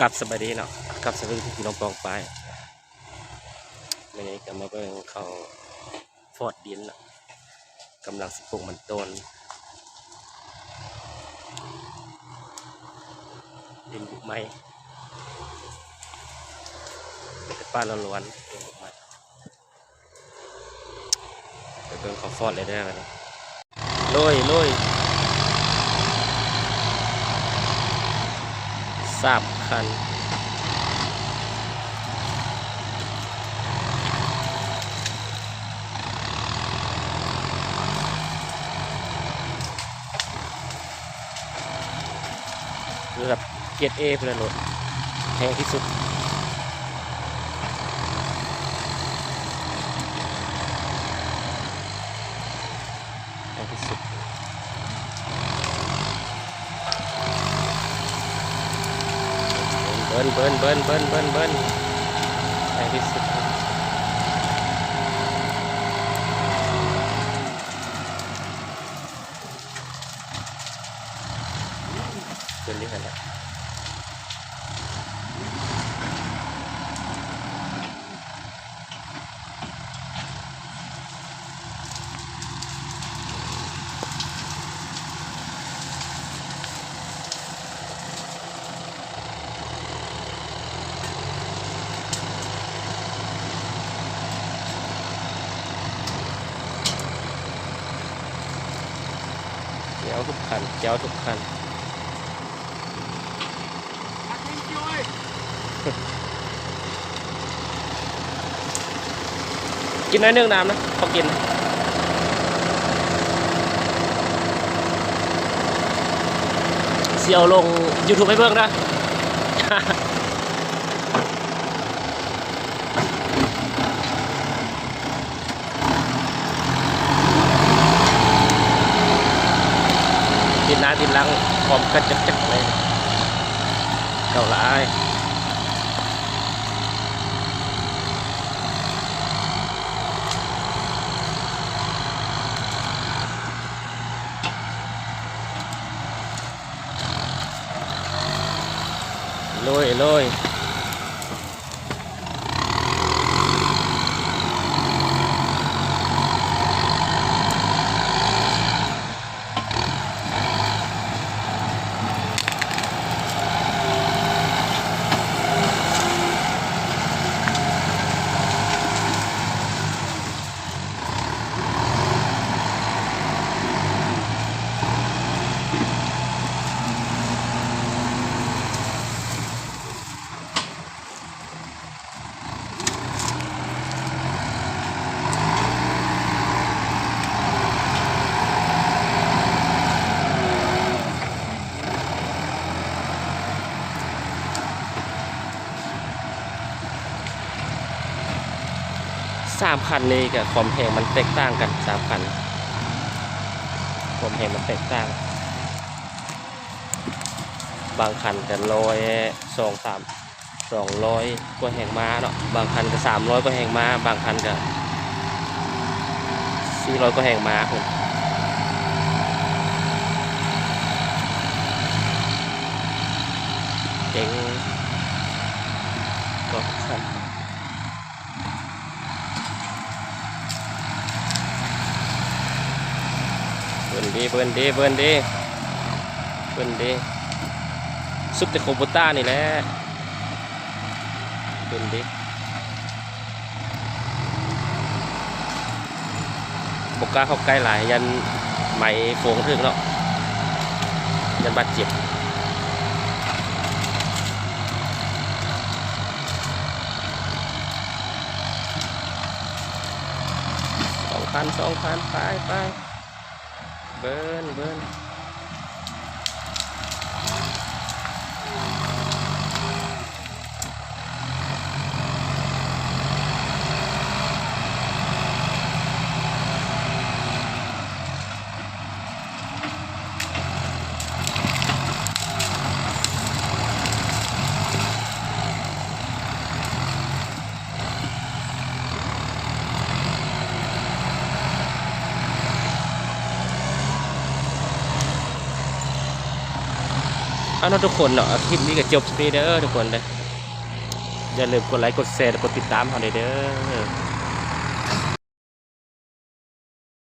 ກັບສະບາຍດີເນາະ ກັບສະບາຍດີພີ່ນ້ອງປ້ອງປາຍ. ມື້ນີ້ກໍມາເບິ່ງເຂົາຟອດດິນເນາະ ກຳລັງຊິປູກມັນຕົ້ນ ດິນບຸກໃໝ່ ມີແຕ່ປ່າລ້ວນໆ ດິນບຸກໃໝ່. ໄປເບິ່ງເຂົາຟອດເລີຍເດີບັດນີ້. ໂລຍ ໂລຍ ສາມຄັນ. ລະດັບເກຣດເອພຸ້ນແຫຼະໂລດ ແຮງທີ່ສຸດ ແຮງທີ່ສຸດ. ເບິ່ນ ເບິ່ນ ເບິ່ນ ເບິ່ນ ເບິ່ນ ເບິ່ນ ແຮງທີ່ສຸດ. ຂຶ້ນນີ້ຫັ້ນແຫຼະ ແກ້ວທຸກຄັນ ແກ້ວທຸກຄັນ. ກິນໜ້ອຍໜຶ່ງນ້ຳນະ ຂໍກິນ ຊິເອົາລົງຢູທູບໃຫ້ເບິ່ງເດີ. ຕິດໜ້າຕິດຫຼັງ ພ້ອມກັນຈັກໆເລີຍ ເກົ່າຫຼາຍ. ໂລຍ ໂລຍ. ສາມຄັນນີ້ກະຄວາມແຮງມັນແຕກຕ່າງກັນ ສາມຄັນ ຄວາມແຮງມັນແຕກຕ່າງ ບາງຄັນກະຮ້ອຍສອງ ສາມ ສອງຮ້ອຍກວ່າແຮງມ້າເນາະ ບາງຄັນກະສາມຮ້ອຍກວ່າແຮງມ້າ ບາງຄັນກະສີ່ຮ້ອຍກວ່າແຮງມ້າພຸ້ນ. ເກັ່ງ ກໍສັ່ນ ເບິ່ງເດ້ ເບິ່ງເດ້ ເບິ່ງເດ້ ເບິ່ງເດ້ ສຸບແຕ່ໂຄໂບຕ້ານີ້ແຫຼະ ເບິ່ງເດ້. ບໍ່ກ້າເຂົ້າໃກ້ຫຼາຍ ຢ້ານໄມໂຟນຖືກເນາະ ຢ້ານບາດເຈັບ. ສອງພັນ ສອງພັນ ໄປ ໄປ ເບິ່ງ ເບິ່ງ. ເອົາເນາະທຸກຄົນເນາະ ຄລິບນີ້ກໍຈົບສ່ຳນີ້ເດີທຸກຄົນເດີ. ຢ່າລືມກົດໄລ ກົດແຊ ແລະ ກົດຕິດຕາມເຮົາແດ່ເດີ.